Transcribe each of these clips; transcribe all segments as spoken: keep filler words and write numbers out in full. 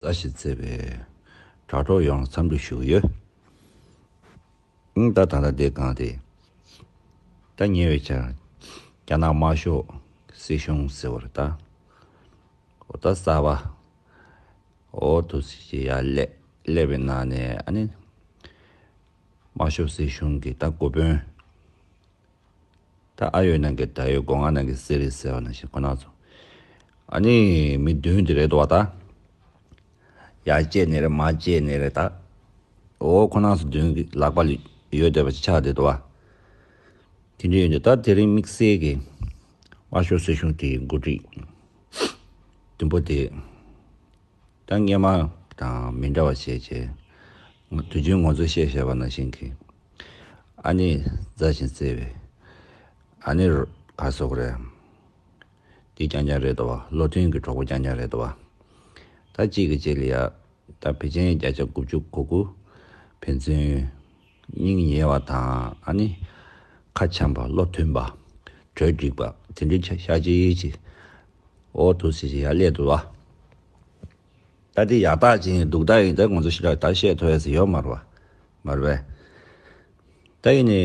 མཛའ་ཞིང་བརྩེ་བའི་དྲ་གྲོགས་ཡོངས་ལ་འཚམས་འདྲི་ཞུ་གི་ཡོད། ཨང་། ད་ད་ལྟ་དེ་གང་དེ། ད་ཉེ་བའི་ཆར་རྒྱ་ནག་དམར་ཤོག་སྲིད་གཞུང་ཟེར་བ་རེད་ད། འོ་ད་གསར་པ། འོ་དུ་སི་ཅི་ཡར་སླེབས་སླེབས་པའི་ནང་ནས་ཨ་ནི། དམར་ཤོག་སྲིད་གཞུང་གི་ད་འགོ་དཔོན། ད་ཨ་ཡོད་ནང་གི་ད་ཡོད་སྒོ་ང་ནང་གི་སི་རི་ཟེར་བ་ནང་བཞིན་ཁོ་ན་ཚོ། ཨ་ནི་མི་བདུན་དེ་རེད་འདུག་བ་ད། ཡར་བཅད་ནི་རེད་མར་བཅད་ནི་རེད་ད། འོ་ཁོ་ན་ཚོ་བདུན་གི་ལག་པ་ལ་ཡོད་བསྡད་པ་ཅིག་ཆགས་བསྡད་འདུག་བ། དེ་འདྲ་ཡོད་འདུག་ད་དེ་རིང་དམིགས་བསལ་གི་དམར་ཤོག་སྲིད་གཞུང་དེའི་འགོ་ཁྲིད་བདུན་པོ་དེ། ད་སྔོན་མ་དང་མི་འདྲ་བ་བྱས་བྱས། ང་དུས་རྒྱུན་ང་ཚོས་བཤད་བཤད་པ་ནང་བཞིན་གྱི། ཨ་ནི་མཛའ་ཞིང་བརྩེ་བའི། ཨ་ནི་ག་སོག་རེད། དེ་རྐྱང་རྐྱང་རེད་དོ། བློ་མཐུན་གྱི་གྲོགས་པོ་རྐྱང་རྐྱང་རེད་དོ། ད་གཅིག་གི་གཅིག་ལ་ཡ། ད་བེ་ཅིན་བརྒྱ་ཆ་དགུ་བཅུ་གོ་དགུ། ཕན་ཚུན་སྙིང་ཉེ་བ་དང་ཨ་ནི། ཁ་འཆམ་པ་བློ་མཐུན་པ། གྲོས་འགྲིག་པ་དེ་འདྲའི་ཆ་ཤ་ཅིག་ཅིག་འོ་དུ་སི་ཅི་ཡར་སླེབས་འདུག་བ། ད་དེ་ཡག་རྟགས་ཅན་སྡུག་རྟགས་ཡིན་ད་ང་ཚོ་ཞེ་དྲག་ད་བཤད་ཐུབ་ཡས་ཟེར་ཡོད་མ་རེད་བ། མ་རེད་པས། ད་ཡིན་ནའི་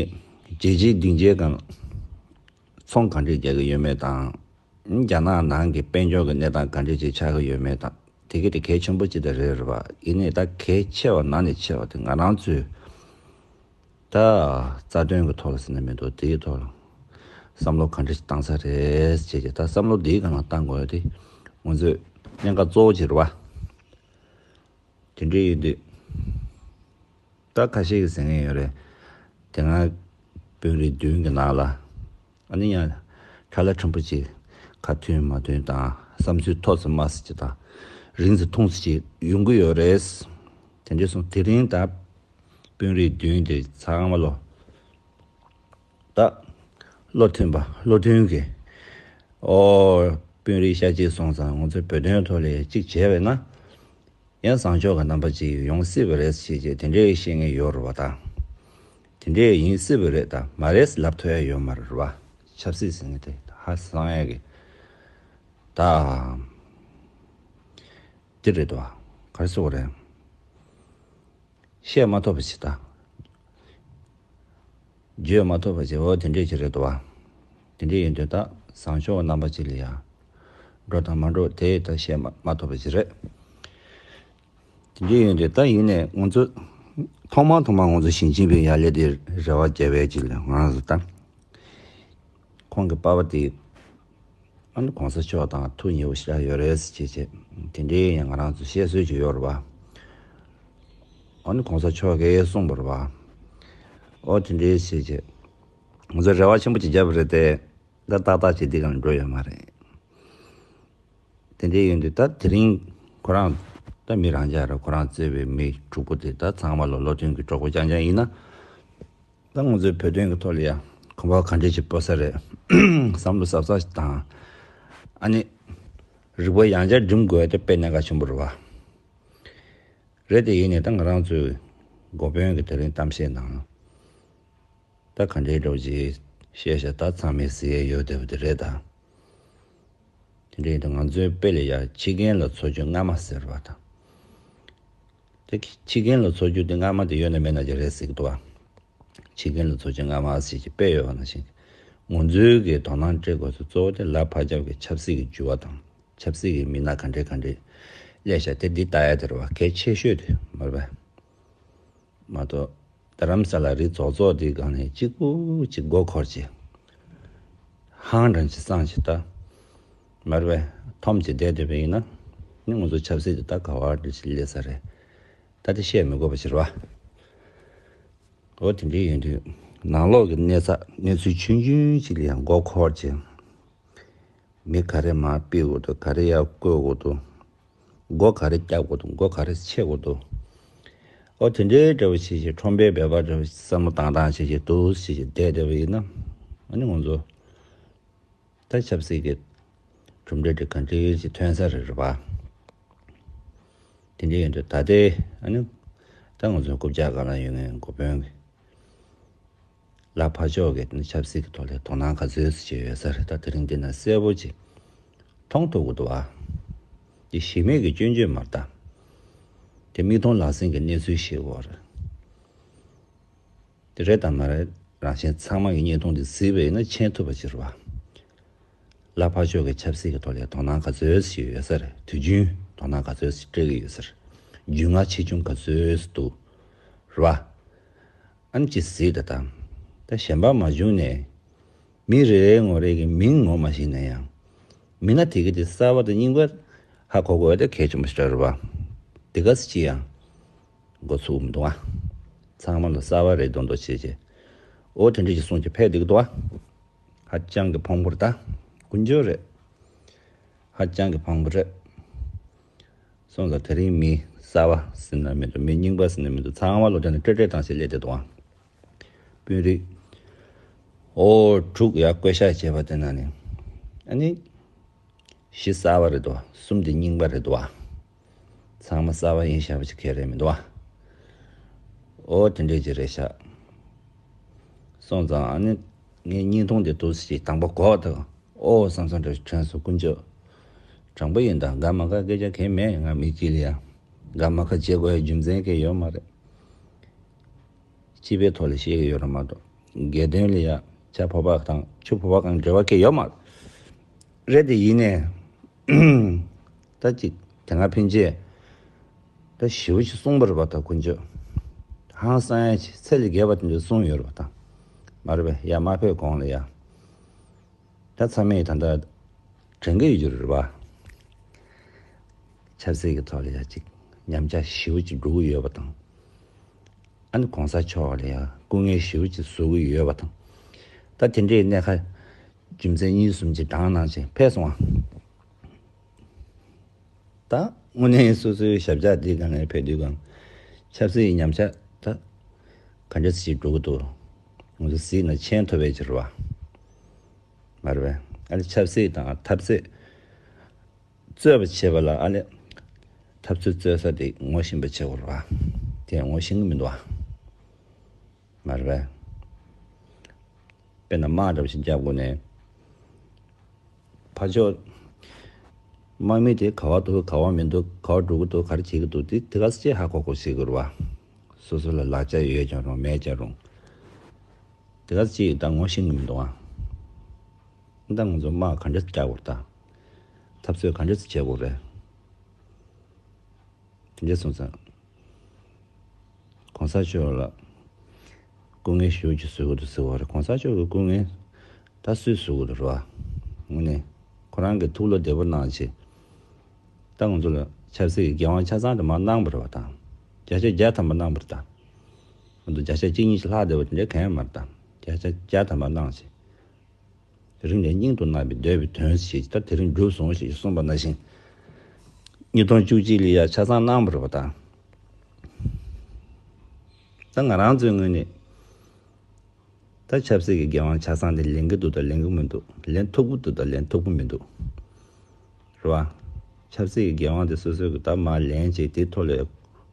རྒྱལ་སྤྱིའི་སྡིངས་ཆའི་སྒང་ཚོང་ག་འདྲས་རྒྱག་གི་ཡོད་མེད་དང་། རྒྱ་ནག་ནང་གི་དཔལ་འབྱོར་གྱི་གནས་སྟངས་ག་འདྲས་ཅིག་ཆགས་ཀྱི་ཡོད་མེད་དང་དེ་ག་དེ་གལ་ཆེན་པོ་ཅིག་ད་རེད་རེད་བ། ཡིན་ནའི་ད་གལ་ཆེ་བ་ནང་ནས་ཆེ་བ་དེ་ང་རང་ཚོའི། ད་རྩ་དོན་གྱི་ཐོག་ལ་ཟེར་ན་མི་འདུག་དེའི་ཐོག་ལ་བསམ་བློ་ག་འདྲ་ཞིག་བཏང་ས་རེད་ཅེས་ཀྱི་ད་བསམ་བློ་འདིའི་སྒང་ལ་བཏང་དགོས་ཡ་དེ་ང་ཚོའི་གནད་འགག་གཙོ་བོ་ཅིག་རེད་བ། དེ་འདྲ་ཡིན་དུས་ད་ཁ་ཤས་ཀྱིས་ཟེར་མཁན་ཡོད་རེད། དེ་སྔ་དཔོན་རིགས་བདུན་གྱི་ནང་ལ་ཨ་ནི་ཡང་ཁྲ་ལ་ཕྲན་བུ་ཅིག་ཁ་མཐུན་མ་མཐུན་དང་བསམ་ཚུལ་མཐོ་ཙམ་དམའ་ཙམ་ཅིག་དང་རིང་ཙམ་ཐུང་ཙམ་ཅིག་ཡོང་གི་ཡོད་རེད། དེ་འདྲ་སོང་དེ་རིང་ད། དཔོན་རིགས་བདུན་དེ་ཚང་མ་ལོ། ད། བློ་མཐུན་པ་བློ་མཐུན་གྱི། ཨོ། དཔོན་རིགས་ཤ་གཅིག་སོང་ཙང་ང་ཚོའི་བོད་དོན་ཐོག་ལ་གཅིག་བྱས་པས་ན། ཡང་བཟང་ཕྱོགས་ཀྱི་རྣམ་པ་ཅིག་ཡོང་སྲིད་པ་རེད་ཞེས་བྱས་དེ་འདྲའི་བཤད་མཁན་ཡོད་རེད་བ་ད། དེ་འདྲའི་ཡིན་སྲིད་པ་རེད་ད་མ་རེད་ལབ་ཐུབ་ཡ་ཡོད་མ་རེད་བ། ཆབ་སྲིད་ཟེར་མཁན་དེ་ཧ་སང་ཡ་གི། ད། འདི་རེད་དོ། ག་རེ་ཟེར་དགོས་རེད། བཤད་མ་ཐུབ་པ་ཞིག་དང་། བརྗོད་མ་ཐུབ་པ་ཞིག་འོ་དེ་འདྲས་ཞིག་རེད་དོ། དེ་འདྲས་ཡིན་དུས་ད་བཟང་ཕྱོགས་རྣམ་པ་ཅིག་ལ་ཡ། འགྲོ་དང་མ་འགྲོ་དེ་ད་བཤད་མ་མ་ཐུབ་པ་ཞིག་རེད། དེ་འདྲས་ཡིན་དུས་ད་ཡིན་ནས་ང་ཚོ། ཐོག་མར་ཐོག་མར་ང་ཚོ་ཞིང་ཆེན་པའི་ཡར་ལས་དེ་རེ་བ་རྒྱབ་པའི་ཅིག་ལ་ང་རང་ཚོ་ད། ཁོང་གི་པ་ཕ་དེ། ཨ་ནི་གོང་ས་མཆོག་དང་ཐུགས་ཉེ་བོ་ཞེ་དྲག་ཡོད་རེད་ཟེར་བྱས་བྱས། དེ་འདྲའི་ཡང་ང་རང་ཚོ་བཤད་སྲོལ་ཅིག་ཡོད་རེད་བ། ཨ་ནི་གོང་ས་མཆོག་གིས་གསུངས་པ་རེད་བ། ཨོ་དེ་འདྲའི་བྱས་བྱས། ང་ཚོ་རེ་བ་ཆེན་པོ་ཅིག་བརྒྱབ་པ་རེད་དེ། ད་ཏག་ཏག་ཅིག་འདི་གང་འགྲོ་ཡོད་མ་རེད། དེ་འདྲའི་ཡོད་འདུག་ད་དེ་རིང་ཁོ་རང་། ད་མི་རང་ཅག་རེད་ཁོ་རང་བརྩེ་བའི་མི་དྲུག་པོ་དེ་ད་ཚང་མ་ལ་བློ་མཐུན་གྱི་གྲོགས་པོ་རྐྱང་རྐྱང་ཡིན་ན། ད་ང་ཚོའི་བོད་དོན་གྱི་ཐོག་ལ་ཡང་གོམ་པ་ག་འདྲས་ཅིག་སྤོ་ས་རེད། བསམ་བློ་གཟབ་གཟབ་ཞིག་དང་། ཨ་ནི། རིག་པ་ཡང་བསྐྱར་སྒྲིམ་དགོས་ཡ་དེ་དཔེ་གནད་འགག་ཆེན་པོ་རེད་བ། རེད་དེ་ཡིན་ནའི་ད་ང་རང་ཚོའི་འགོ་དཔོན་གྱི་དེ་རིང་གཏམ་བཤད་ནང་། ད་ག་འདྲའི་འདྲ་བོ་ཅིག་བཤད་བཤད་ད་ཚང་མས་གཟིགས་ཡ་ཡོད་བསྡད་པ་དེ་རེད་ད། དེ་འདྲ་ཡིན་ད་ང་ཚོའི་དཔེ་ལ་ཡ་འཆི་རྐྱེན་ལ་འཚོ་རྒྱུ་སྔ་མ་ཟེར་བ་དང་། དེ་འཆི་རྐྱེན་ལ་འཚོ་རྒྱུ་དེ་སྔ་མ་དེ་ཡོད་ན་མེད་ན་ཅིག་རེད་ཟེར་གི་འདུག་བ། འཆི་རྐྱེན་ལ་འཚོ་རྒྱུ་སྔ་མ་ཟེར་གྱི་དཔེ་ཡོད་པ་ནང་བཞིན། ང་ཚོའི་གི་དོ་སྣང་སྤྲད་དགོས་ཚུལ་གཙོ་བོ་དེ་ལ་ཕར་རྒྱབ་ཀྱི་ཆབ་སྲིད་ཀྱི་འགྱུར་བ་དང་། ཆབ་སྲིད་ཀྱི་མི་སྣ་ག་འདྲས་ག་འདྲས་སླེབས་ཤག་དེ་འདི་ལྟ་ཡ་དེ་རེད་བ་གལ་ཆེ་ཤོས་དེ་མ་རེད་པས། མ་གཏོགས། རྡ་རམ་ས་ལ་རི་རྫོགས་རྫོགས་དེའི་སྒང་ནས་གཅིག་པུ་གཅིག་མགོ་འཁོར་གྱི། ཧང་ཀྲང་གྱི་སང་གྱི་ད། མར་བས་འཐོམ་གྱི་བསྡད་བསྡད་པ་ཡིན་ན། ནི་ང་ཚོ་ཆབ་སྲིད་དེ་ད་ག་བར་འདྲ་ཞིག་སླེབས་ས་རེད། ད་དེ་བཤད་མི་དགོས་པ་ཞིག་རེད་བ། འོ་དེ་འདྲའི་ཡིན་དུས། ནང་ལོགས་ཀྱི་གནས་ཚ་གནས་ཚུལ་ཆུང་ཆུང་ཞིག་ལ་ཡང་མགོ་འཁོར་གྱི། མི་ག་རེ་མར་ཕུད་དགོས་འདུག་ག་རེ་ཡར་བསྐོལ་དགོས་འདུག་མགོ་ག་རེ་བཀྱག་དགོས་འདུག་མགོ་ག་རེ་ཕྱེ་དགོས་འདུག་ཨོ་དེ་འདྲའི་འདྲ་བོ་བྱེད་བྱེད་ཁྲོམ་པའི་སྦལ་པ་འདྲ་བོ་བསམ་བློ་བཏང་བཏང་བྱེད་བྱེད་འདུག་བྱེད་བྱེད་བསྡད་བསྡད་པ་ཡིན་ན། ཨ་ནི་ང་ཚོ་ད་ཆབ་སྲིད་ཀྱི་གྲུབ་འབྲས་འདྲ་ག་འདྲའི་ཞིག་ཐོན་ས་རེད་རེད་པ། དེ་འདྲའི་ཡིན་དུས་ད་ལྟའི་ཨ་ནི་ད་ང་ཚོའི་རྐུབ་བཀྱག་སྒང་ལ་ཡོད་མཁན་འགོ་དཔོན་གྱི། ལ་ཕར་ཕྱོགས་ཀྱི་ཆབ་སྲིད་ཀྱི་ཐོག་ལ་དོ་སྣང་ག་ཚོད་ཅིག་ཡོད་ས་རེད། ད་དེ་རིང་འདི་ན་གསལ་པོ་ཅིག་མཐོང་ཐུབ་ཀྱི་འདུག་ཨ། འདི་གཞི་མེད་ཀྱི་སྐྱོན་བརྗོད་མ་རེད་ད། དེ་མིག་མཐོང་ལག་ཟིན་གྱི་གནས་ཚུལ་ཞིག་ཡོད་རེད། དེ་རེད་དང་མ་རེད་རང་བཞིན་ཚང་མ་གི་བརྙན་ཐུང་དེ་གཟིགས་པ་ཡིན་ན་མཁྱེན་ཐུབ་པ་ཅིག་རེད་བ། ལྷ་ཕར་ཕྱོགས་ཀྱི་ཆབ་སྲིད་ཀྱི་ཐོག་ལ་དོ་སྣང་ག་ཚོད་ཞིག་ཡོད་ས་རེད། དུས་རྒྱུན་དོ་སྣང་ག་ཚོད་ཞིག་སྤྲད་ཀྱི་ཡོད་ས་རེད། རྒྱུས་མངའ་ཆེ་ཆུང་ག་ཚོད་ཞིག་འདུག་རེད་བ། ཨ་ནི་ཅིག་གཟིགས་དང་དང་། ད་གཞན་པ་མ་བྱུང་ནས། མི་རེ་རེའི་ངོ་རེ་གི་མིང་ངོ་མ་ཤེས་ན་ཡང་། མི་སྣ་དེ་གི་དེ་གསར་པ་དང་རྙིང་པ་ཧ་གོ་དགོས་དེ་གལ་ཆེན་པོ་ཞིག་རེད་བ། དེ་ག་སེ་ཅི་ཡང་འགོ་ཚུགས་མི་འདུག་ཨ། ཚང་མ་ལ་གསར་པ་རེད་མདོག་མདོག་བྱས་བྱས། ཨོ་དེ་འདྲ་ཞིག་གསུངས་ཀྱི་ཕེབས་འདུག་འདུག་ཨ། ཧ་ཅང་གི་ཕངས་པོ་རེད་ད། ཀུན་སྤྱོད་རེད། ཧ་ཅང་གི་ཕངས་པོ་རེད། སོང་ཙང་དེ་རིང་མི་གསར་པ་ཟེར་ན་མི་འདུག་མི་རྙིང་པ་ཟེར་ན་མི་འདུག་ཚང་མ་ལོ་དེ་ནས་སྤྲེལ་སྤྲེལ་བཏང་ཞིག་སླེབས་བསྡད་འདུག་ཨང་། དཔོན་རིགས། ཨོ་དྲུག་ཡར་བསྐོ་བཞག་བྱས་པ་དེ་ན་ནི། ཨ་ནི། བཞི་གསར་པ་རེད་འདུག་ཨ། གསུམ་དེ་རྙིང་པ་རེད་འདུག་ཨ། ཚང་མ་གསར་པ་ཡིན་ཤག་པ་ཅིག་གལ་རེད་མི་འདུག་ཨ། ཨོ་དེ་འདྲས་ཅིག་རེད་ཤག་སོང་ཙང་ཨ་ནི། ངས་བརྙན་ཐུང་དེ་འདུག་སེ་དང་པོ་གོ་དང་། ཨོ་བསམ་བསམ་འདྲ་ཞིག་དྲན་སོང་། ཀུན་སྤྱོད་དྲང་པོ་ཡིན་ད། དགའ་མ་དགའ་སྐད་ཆ་གང་ཡང་མེད། ང་མི་གཅིག་ལ་ཡ་དགའ་མ་དགའ་བྱེད་དགོས་ཡ་རྒྱུ་མཚན་གང་ཡང་ཡོད་མ་རེད། སྤྱི་པའི་ཐོག་ལ་བཤད་ཀྱི་ཡོད་རེད་མ་གཏོགས། སྒེར་དོན་ལ་ཡ་ཇ་ཕོར་པ་དང་ཆུ་ཕོར་པ་གང་འབྲེལ་བ་གང་ཡང་ཡོད་མ་རེད། དེ་ཡིན་ནའི། ད་ཅིག་དེ་སྔ་ཕན་ཆད། ད་ཞེ་པོ་ཅིག་གསུངས་པ་རེད་པ་ད་ཀུན་སྤྱོད། ཧང་སང་ཡ་ཅིག་ཚད་ལས་བརྒལ་བ་དེ་འདྲ་གསུངས་ཡོད་རེད་པ་ད། མ་རེད་པས། ཡར་མ་ཕེབས་གོང་ལ་ཡ། ད་ཚང་མས་ད་ལྟ་དྲན་གྱི་ཡོད་རྒྱུ་རེད་པ། ཆབ་སྲིད་ཀྱི་ཐོག་ལ་ཡ་ཅིག་ཉམས་ཆག་ཞེ་པོ་ཅིག་འགྲོ་གི་ཡོད་པ་དང་། ཨ་ནི་གོང་ས་མཆོག་ལ་ཡ་སྐུ་ངལ་ཞེ་པོ་ཅིག་བཟོ་གི་ཡོད་པ་དང་། ད་དེ་འདྲའི་གནད་ཁ་རྒྱུ་མཚན་གཉིས་གསུམ་ཅིག་བགྲངས་གནང་བྱས་ཕེབས་སོང་ཨ། ད་དངོས་གནས་སོ་སོའི་ཞབས་བཅགས་འདི་སྒང་ནས་ཕེབས་དུས་སྒང་། ཆབ་སྲིད་ཀྱི་ཉམས་ཆག་ད་ག་འདྲ་ཞིག་འགྲོ་གི་འདུག་ང་ཚོ་གཟིགས་ན་མཁྱེན་ཐུབ་པའི་ཕྱིར་བ། མ་རེད་པས། ཨ་ནི་ཆབ་སྲིད་དང་འཐབ་རྩོད་རྩོད་པ་བྱེད་པ་ལ་ཨ་ནི་འཐབ་རྩོད་རྩོད་ས་དེ་ངོ་ཤེས་པ་བྱེད་དགོས་རེད་བ། དེ་ངོ་ཤེས་ཀྱི་མི་འདུག་བ། མ་རེད་པས། དཔེར་ན་དམག་འདྲ་བ་ཞིག་རྒྱབ་དགོས་ནས། ཕར་ཕྱོགས། དམག་མི་དེ་ག་བ་འདུག་ག་བ་མི་འདུག་ག་བ་འགྲོ་གི་འདུག་ག་རེ་བྱེད་ཀྱི་འདུག་དེ་དེ་ག་ཚོད་ཧ་གོ་གོ་བྱེད་དགོས་རེད་བ། སོ་སོ་ལ་ལག་ཆ་ཡོད་ཀྱང་རུང་མེད་ཀྱང་རུང་། དེ་ག་ཚོད་ད་ངོ་ཤེས་ཀྱི་མི་འདུག་ཨ། ད་ང་ཚོ་དམག་ག་འདྲ་རྒྱག་དགོས་རེད་ད། འཐབ་རྩོད་ག་འདྲ་བྱེད་དགོས་རེད། དེ་འདྲ་སོང་ཙང་། གོང་ས་མཆོག་ལ་སྐུ་ངལ་ཞེ་པོ་ཅིག་བཟོ་གི་འདུག་ཟེར་བ་རེད། གོང་ས་མཆོག་གི་སྐུ་ངལ་ད་སུས་བཟོ་གི་འདུག་རེད་བ། དངོས་གནས་ཁོ་རང་གི་ཐུགས་བློ་བདེ་པོ་གནང་བྱས། ད་ང་ཚོ་ལ་ཆབ་སྲིད་ཀྱི་འགན་དབང་ཆ་ཚང་དུ་མར་གནང་བ་རེད་བ་དང་། བརྒྱ་ཆ་བརྒྱ་ཐམ་པ་གནང་བ་རེད་ད། ང་ཚོ་བརྒྱ་ཆ་གཅིག་གཉིས་ཤིག་ལྷག་བསྡད་པ་དེ་འདྲ་གང་ཡང་མ་རེད་ད། བརྒྱ་ཆ་བརྒྱ་ཐམ་པ་གནང་བྱས། དེ་རིང་ནས་སྙིང་དུ་བརྣགས་པའི་འདོད་པའི་དོན་ཞེས་ད་དེ་རིང་འགྲུབ་སོང་ཞེས་གསུངས་པ་ནང་བཞིན། ཉིས་སྟོང་བཅུ་གཅིག་ལ་ཡ་ཆ་ཚང་གནང་བ་རེད་པ་དང་། ད་ང་རང་ཚོའི་ངོས་ནས་ད་ཆབ་སྲིད་ཀྱི་འགན་དབང་ཆ་ཚང་དེ་ལེན་གྱི་འདུག་དང་ལེན་གྱི་མི་འདུག་ལེན་ཐུབ་ཀྱི་འདུག་དང་ལེན་ཐུབ་ཀྱི་མི་འདུག་རེད་བ། ཆབ་སྲིད་ཀྱི་འགན་དབང་དེ་སོ་སོའི་གི་ད་མར་ལེན་བྱས་དེའི་ཐོག་ལ་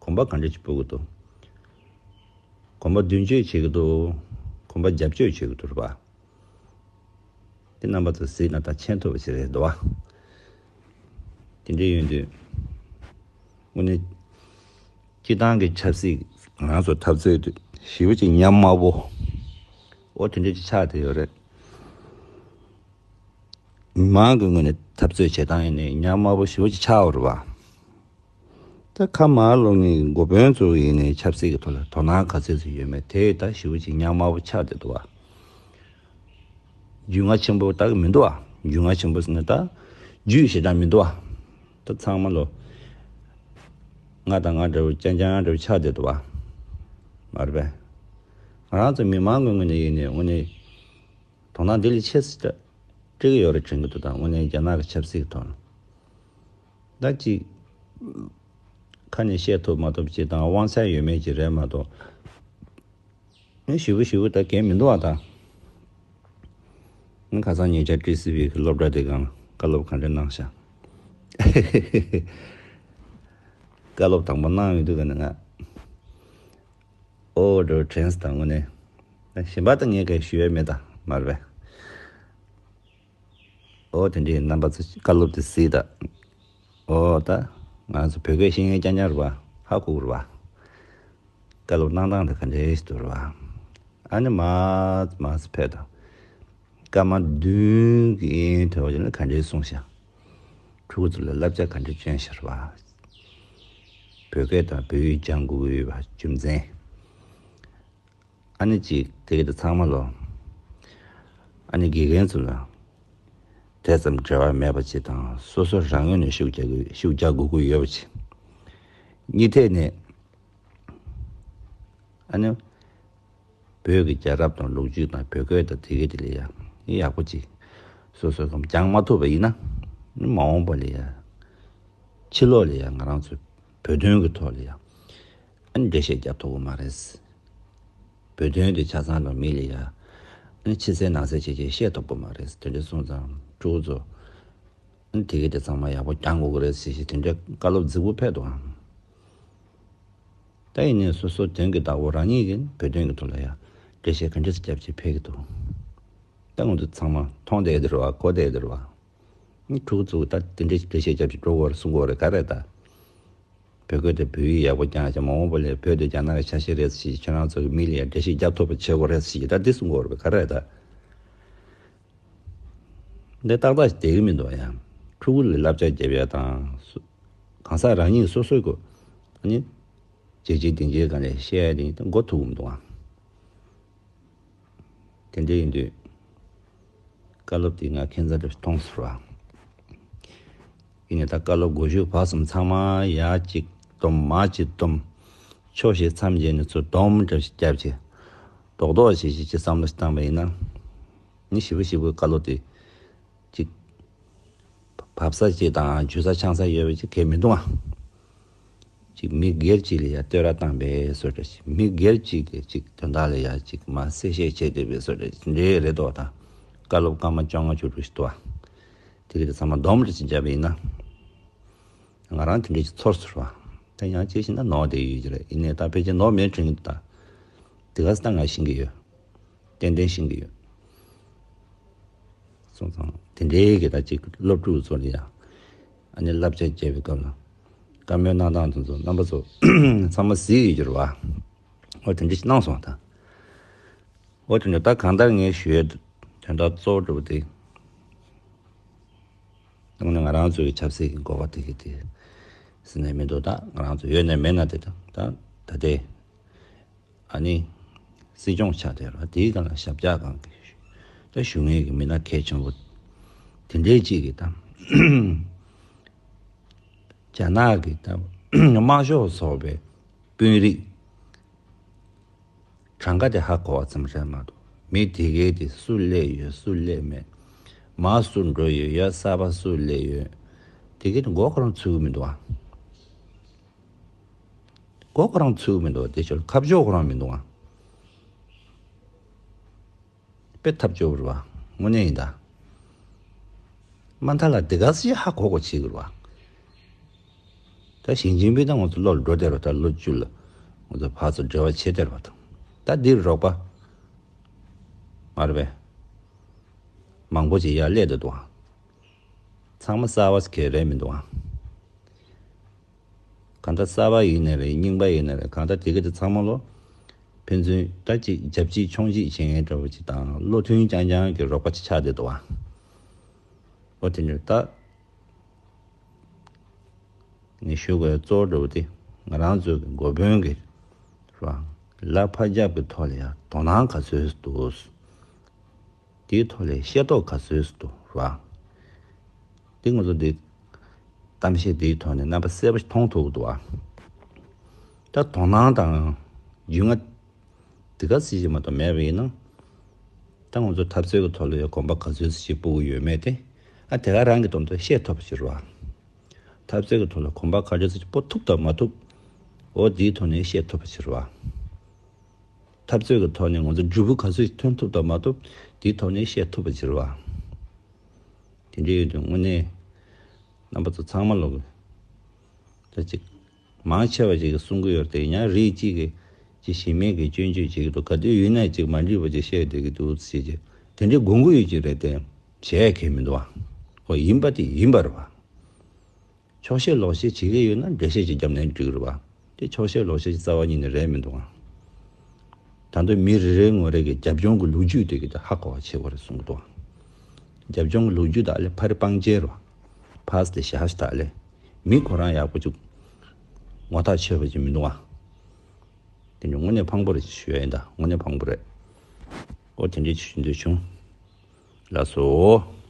གོམ་པ་ག་འདྲ་ཞིག་སྤོ་གི་འདུག་གོམ་པ་མདུན་སྐྱོད་བྱེད་ཀྱི་འདུག་གོམ་པ་རྒྱབ་སྐྱོད་བྱེད་ཀྱི་འདུག་རེད་བ། དེ་རྣམ་པ་ཚོ་གཟིགས་ན་ད་མཁྱེན་ཐུབ་པ་ཞིག་རེད་འདུག་བ། དེ་འདྲ་ཡིན་དུས། དངོས་གནས། སྤྱི་བཏང་གི་ཆབ་སྲིད་ང་རང་ཚོ་འཐབ་རྩོད་དུ་ཞེ་པོ་ཅིག་ཉམས་དམའ་པོ། འོ་དེ་འདྲ་ཅིག་ཆགས་བསྡད་ཡོད་རེད། མི་མང་གི་ངོས་ནས་འཐབ་རྩོད་བྱེད་སྟངས་ཡིན་ནའི་ཉམས་དམའ་པོ་ཞེ་པོ་ཅིག་ཆགས་ཡོད་རེད་བ། ད་ཁ་མར་ལོག་ནས་འགོ་དཔོན་ཚོ་ཡིན་ནའི་ཆབ་སྲིད་ཀྱི་ཐོག་ལ་དོ་སྣང་ག་ཚོད་ཙམ་ཡོད་མེད་དེ་ད་ཞེ་པོ་ཅིག་ཉམས་དམའ་པོ་ཆགས་བསྡད་འདུག་བ། རྒྱུས་མངའ་ཆེན་པོ་ད་གི་མི་འདུག་ཨ། རྒྱུས་མངའ་ཆེན་པོ་ཟེར་ན་ད་རྒྱུས་ཞེ་དྲག་མི་འདུག་ཨ། ད་ཚང་མ་ལོ། ང་དང་ང་འདྲ་བོ་རྐྱང་རྐྱང་འདྲ་བོ་ཆགས་བསྡད་འདུག་ཨ། མ་རེད་པས། ང་རང་ཚོ་མི་མང་གི་ངོས་ནས་ཡིན་ནའི་དངོས་གནས། དོ་སྣང་འདི་ལས་ཆེ་ཙམ་སྤྲད་ཀྱི་ཡོད་རེད་དྲན་གྱི་འདུག་ད་དངོས་གནས་རྒྱ་ནག་གི་ཆབ་སྲིད་ཀྱི་ཐོག་ནས། ད་ཅིག་ཁ་ནས་བཤད་ཐུབ་མ་ཐུབ་ཅིག་དང་དབང་ཆ་ཡོད་མེད་ཅིག་རེད་མ་གཏོགས། ངས་ཞུ་གི་ཞུ་གི་ད་གལ་མི་འདུག་བ་ད། ངས་ཁ་སང་ཉེ་ཆར་ཊི་སི་ཝི་གི་སློབ་གྲྭ་དེ་སྒང་བཀའ་སློབ་ག་འདྲ་གནང་ཤག་བཀའ་སློབ་དང་པོ་གནང་ཡོང་དུས་ག་ནས་ང་། ཨོ་འགྲོ་དྲན་སོང་ད་དངོས་གནས། གཞན་པ་ད་ངས་ག་ཞུ་ཡས་མེད་ད་མ་རེད་པས། ཨོ་དེ་འདྲའི་རྣམ་པ་ཚོ་བཀའ་སློབ་དེ་གཟིགས་ད། ཨོ་ད། ང་ཚོ་བོད་སྐད་ཤེས་མཁན་རྐྱང་རྐྱང་རེད་པ། ཧ་གོ་གི་རེད་བ། བཀའ་སློབ་གནང་སྟངས་དེ་ག་འདྲས་ཞིག་འདུག་རེད་བ། ཨ་ནི་མར་མར་ཕེབས་དང་། སྐར་མ་བདུན་གྱི་དུས་ཚོད་ལ་ག་འདྲས་གསུངས་ཤག་ཕྲུ་གུ་ཚོ་ལ་བསླབ་བྱ་ག་འདྲས་བསྐྱོན་ཤག་རེད་བ། བོད་སྐད་དང་བོད་ཡིག་སྦྱང་དགོས་ཀྱི་ཡོད་པ་རྒྱུ་མཚན། ཨ་ནི་ཅིག་དེ་གི་དེ་ཚང་མ་ལོ། ཨ་ནི་དགེ་རྒན་ཚོ་ལ་དེ་ཙམ་འབྲེལ་བ་མེད་པ་ཅིག་དང་སོ་སོ་རང་ངོས་ནས་ཤུགས་རྒྱག་དགོས་ཤུགས་རྒྱག་དགོས་ཀྱི་ཡོད་པ་ཅིག་གཉིས་ཐད་ནས་ཨ་ནི་བོད་ཀྱི་རྒྱལ་རབས་དང་ལོ་རྒྱུས་དང་བོད་སྐད་དང་དེ་གི་དེ་ལ་ཡ་ཡག་པོ་ཅིག་སོ་སོ་གམ་སྦྱང་མ་ཐུབ་པ་ཡིན་ན་མ་འོངས་པ་ལ་ཡ་ཕྱི་ལོགས་ལ་ཡ་ང་རང་ཚོ་བོད་དོན་གི་ཐོག་ལ་ཡ་ཨ་ནི་འགྲེལ་བཤད་རྒྱབ་ཐུབ་ཀྱི་མ་རེད། བོད་དོན་དེ་ཆ་ཚང་ལ་མི་ལ་ཡ། ཕྱི་གསལ་ནང་གསལ་བྱས་བྱས་བཤད་ཐུབ་ཀྱི་མ་རེད། དེ་འདྲ་སོང་ཙང་ཕྲུ་གུ་ཚོ། དེ་གི་དེ་ཚང་མ་ཡག་པོ་སྦྱང་དགོས་ཀྱི་རེད་ཟེར་བྱས་དེ་འདྲའི་བཀའ་སློབ་རྫིག་པོ་ཕེབས་འདུག་ཨང་། ད་ཡིན་ནའི་སོ་སོ་དོན་གྱི་བདག་པོ་རང་ཉིད་ཀྱིས་བོད་དོན་གྱི་ཐོག་ལ་ཡ་འགྲེལ་བཤད་ག་འདྲ་ཞིག་རྒྱབ་བྱས་ཕེབས་ཀྱི་འདུག་ད་ང་ཚོ་ཚང་མ་མཐོང་བསྡད་དེ་རེད་བ་གོ་བསྡད་དེ་རེད་བ། ཕྲུ་གུ་ཚོ་ད་དེ་འདྲའི་འགྲེལ་བཤད་རྒྱབ་བྱས་འགྲོ་དགོས་རེད་གསུང་དགོས་རེད་ག་རེད་ད། བོད་སྐད་དང་བོད་ཡིག་ཡག་པོ་སྦྱངས་བྱས་མ་འོངས་པ་ལ་བོད་དེ་རྒྱ་ནག་གི་ཆ་ཤས་རེད་ཟེར་གྱི་ཁྱོད་རང་ཚོ་གི་མི་ལ་ཡང་འགྲེལ་བཤད་རྒྱབ་ཐུབ་པ་བྱེད་དགོས་རེད་ཟེར་གྱི་ད་འདི་གསུང་དགོས་རེད་པས་ག་རེ་ད། འདི་ཏག་ཏག་ཞིག་བསྡད་ཀྱི་མི་འདུག་ཡང་ཕྲུ་གུ་ལ་བསླབ་བྱ་རྒྱབ་ཡ་དང་། གང་ཟག་རང་ཉིད་སོ་སོའི་གོ་ཨ་ནི་བྱས་རྗེས་དེ་འདྲའི་སྒང་ལ་བཤད་ཡ་དེ་མགོ་ཐུག་གི་མི་འདུག་ཨང་། དེ་འདྲ་ཡིན་དུས། བཀའ་སློབ་དེ་ང་ཁྱད་མཚར་དུ་མཐོང་སོང་བ། ཡིན་ནའི་ད་བཀའ་སློབ་གོ་ཤུགས་བབས་སོང་ཚང་མ་ཡར་གཅིག་སྡོམ་མར་གཅིག་སྡོམ། ཕྱོགས་བཞི་མཚམས་བརྒྱད་ནས་ཚུར་སྡོམ་འདྲ་ཞིག་བརྒྱབ་བྱས། རྡོག་རྡོག་བྱེད་བྱེད་ཅིག་བསམ་བློ་ཞིག་བཏང་པ་ཡིན་ན། ནི་ཞེ་པོ་ཞེ་པོའི་བཀའ་སློབ་དེ། གཅིག་བབས་ས་གཅིག་དང་འཇུ་ས་འཆང་ས་ཡོད་པ་ཅིག་གས་མི་འདུག་ཨ། ཅིག་མི་སྒེར་གཅིག་ལ་ཡ་བསྟོད་ར་བཏང་པའི་བཟོ་འདྲ་ཞིག་མི་སྒེར་གཅིག་གི་ཅིག་དོན་དག་ལ་ཡ་ཅིག་མ་གསལ་བཤད་བྱས་བསྡད་པའི་བཟོ་འདྲ་ཞིག་འདྲའི་རེད་དོ་ད། བཀའ་སློབ་སྐར་མ་བཅོ་ལྔ་བཅུ་དྲུག་ཞིག་འདུག་ཨ། དེ་གི་ཚང་མ་སྡོམ་འདྲ་ཞིག་བརྒྱབ་པ་ཡིན་ན། ང་རང་དེ་འདྲ་ཞིག་ཚོར་སོང་བ། ད་ཡང་ཅི་ཞིག་ན་ནོར་བསྡད་ཡོད་ཀྱི་རེད་ཡིན་ནའི་ད་ཕལ་ཆེར་ནོར་མེད་དྲན་གྱི་འདུག་ད། དེ་ག་ས་ད་ང་ཤེས་ཀྱི་ཡོད། ཏན་ཏན་ཤེས་ཀྱི་ཡོད། སོང་ཙང་དེ་འདྲའི་གི་ད་ཅིག་སློབ་ཕྲུག་ཚོ་ལ་ཡ། ཨ་ནི་བསླབ་བྱ་བྱེད་པའི་སྐབས་ལ། བཀའ་མོལ་གནང་སྟངས་དེ་ཚོ་རྣམ་པ་ཚོ་ཚང་མ་གཟིགས་ཡོད་ཀྱི་རེད་བ། འོ་དེ་འདྲ་ཞིག་གནང་སོང་ད། འོ་དེ་འདྲ་ད་གང་ལྟར་ངས་ཞུ་ཡས་དོན་དག་གཙོ་བོ་འདྲ་བོ་དེ། དངོས་གནས་ང་རང་ཚོའི་ཆབ་སྲིད་ཀྱི་འགོ་པ་དེ་གི་དེ། ཟེར་ནས་མི་འདུག་ད་ང་རང་ཚོ་ཡོད་ནས་མེད་ན་དེ་དང་ད་ད་ལྟའི། ཨ་ནི། སྲིད་སྐྱོང་ཆགས་བསྡད་ར་དེའི་སྒང་ལ་ཞབས་བཅགས་ཁང་གི་ད་ཞུ་མཁན་གྱི་མི་སྣ་གལ་ཆེན་པོ་དེ་འདྲའི་གཅིག་གིས་ད་རྒྱ་ནག་གི་ད་དམར་ཤོག་ཚོགས་པའི་དཔོན་རིགས་གྲངས་ཀ་དེ་ཧ་གོ་བ་ཙམ་རེད་མ་གཏོགས་མི་དེ་གའི་དེ་སུ་སླེབས་ཡོད་སུ་སླེབས་མེད་མར་སུ་འགྲོ་ཡོད་ཡ་གསར་པ་སུ་སླེབས་ཡོད་དེ་གའི་དེ་མགོ་ཁོ་རང་ཚོས་གི་མི་འདུག་ཨ། མགོ་ཁོ་རང་ཚོས་མི་འདུག་དེ་ཆོར་ཁ་ཕྱོགས་ཁོ་རང་མི་འདུག་ཨ། དཔེ་ཐབས་སྐྱོ་བོ་རེད་བ། དངོས་གནས་ཡིན་ད། མ་མཐའ་ལ་དེ་ག་སྲིད་ཧ་གོ་གོ་བྱེད་དགོས་རེད་བ། ད་ཞིང་ཆེན་པའི་ད་ང་ཚོ་བློ་ལ་འགྲོ་བསྡད་རོགས་ད་ལོ་བཅུ་ལ་ང་ཚོ་ཕར་ཚུར་འབྲེལ་བ་བྱེད་བསྡད་རོགས་ད། ད་འདིར་རོགས་པ། མ་རེད་པས། མང་པོ་ཅིག་ཡར་སླེབས་བསྡད་འདུག་ཨ། ཚང་མ་གསར་བ་ཞིག་གས་རེད་མི་འདུག་ཨ། གང་ལྟར་གསར་པ་ཡིན་ནའི་རེད་རྙིང་པ་ཡིན་ནའི་རེད་གང་ལྟར་དེ་ག་དེ་ཚང་མ་ལོ། ཕན་ཚུན་ད་ཅིག་རྒྱབ་གཅིག་མཆོང་གཅིག་བྱེད་མཁན་འདྲ་བོ་ཅིག་དང་བློ་མཐུན་རྐྱང་རྐྱང་གི་རོགས་པ་ཅིག་ཆགས་བསྡད་འདུག་ཨ། འོ་དེ་འདྲ་ད། ངས་ཞུ་དགོས་གཙོ་བོ་འདྲ་བོ་དེ་ང་རང་ཚོའི་གི་འགོ་དཔོན་གི་ར་ལ་ཕར་རྒྱབ་ཀྱི་ཐོག་ལ་ཡང་དོ་སྣང་ག་ཚོད་འདུག་དེའི་ཐོག་ལ་ཤེས་རྟོགས་ག་ཚོད་འདུག་ར། དེ་ང་ཚོ་འདི་གཏམ་བཤད་འདིའི་ཐོག་ནས་རྣམ་པ་གསལ་པོ་ཞིག་མཐོང་ཐུབ་ཀྱི་འདུག་ཨ། ད་དོ་སྣང་དང་རྒྱུས་མངའ་དེ་ག་སྲིད་ཅིག་མ་གཏོགས་མེད་པ་ཡིན་ན། ད་ང་ཚོ་འཐབ་རྩོད་ཀྱི་ཐོག་ལ་ཡང་གོམ་པ་ག་ཚོད་ཅིག་སྤོ་གི་ཡོད་མེད་དེ་ཨ་དེ་ག་རང་གི་དོན་དུ་ཤེས་ཐུབ་པ་ཞིག་རེད་བ། འཐབ་རྩོད་ཀྱི་ཐོག་ལ་གོམ་པ་ག་ཚོད་ཅིག་སྤོ་ཐུབ་དང་མ་ཐུབ། འོ་དེའི་ཐོག་ནས་ཤེས་ཐུབ་པ་ཞིག་རེད་བ། འཐབ་རྩོད་ཀྱི་ཐོག་ནས་ང་ཚོ་འབྲས་བུ་ག་ཚོད་ཐོན་ཐུབ་དང་མ་ཐུབ་དེའི་ཐོག་ནས་བཤད་ཐུབ་པ་ཅིག་རེད་བ། དེ་འདྲ་ཡོད་དུས་དངོས་གནས་རྣམ་པ་ཚོ་ཚང་མ་ལོག་ད་ཅིག་མང་ཆེ་བ་ཅིག་གིས་གསུང་གི་ཡོད་རེད་དེ་ཡང་རིགས་གཅིག་གིས་ཅིག་གཞི་མེད་ཀྱི་སྐྱོན་བརྗོད་བྱེད་ཀྱི་འདུག་ག་དུས་ཡིན་ན་ཅིག་མ་འགྲིག་པ་ཅིག་བཤད་བསྡད་ཀྱི་འདུག་ཟེར་ཅིག་དེ་འདྲའི་དགོངས་ཀྱི་ཡོད་ཀྱི་རེད་དེ་བྱས་ཁེལ་མི་འདུག་བ། ཨོ་ཡིན་པ་དེ་ཡིན་པ་རེད་བ། ཆོག་ཤེས་ལོག་ཤེས་བྱེད་ཀྱི་ཡོད་ན་འགྲེལ་བཤད་ཅིག་བརྒྱབ་ནས་འགྲིག་གི་རེད་བ། དེ་ཆོག་ཤེས་ལོག་ཤེས་ཀྱི་རྩ་བ་ཉིད་ནས་རེད་མི་འདུག་ཨང་། ད་དུང་མི་རེ་རེ་ངོ་རེ་གི་རྒྱབ་ལྗོངས་ཀྱི་ལོ་རྒྱུས་དེ་གི་ཧ་གོ་བ་བྱེད་དགོས་རེད་གསུང་གི་འདུག་ཨང་། རྒྱབ་ལྗོངས་ཀྱི་ལོ་རྒྱུས་དག་ལས་ཕ་རི་སྤང་བྱེད་རོ། ཕ་སི་དེ་ཞག་ཞིག་དག་ལས་མི་ཁོ་རང་ཡག་པོ་ཅིག་ངོ་ཐག་ཆོད་པ་ཅིག་མི་འདུག་ཨང་། དེ་ནི་དངོས་གནས་ཕངས་པོ་རེད་ཞུ་ཡ་ཡིན་ད། དངོས་གནས་ཕངས་པོ་རེད། ཨོ་དེ་འདྲའི་ཞུ་འདོད་བྱུང་། ལགས་སོ།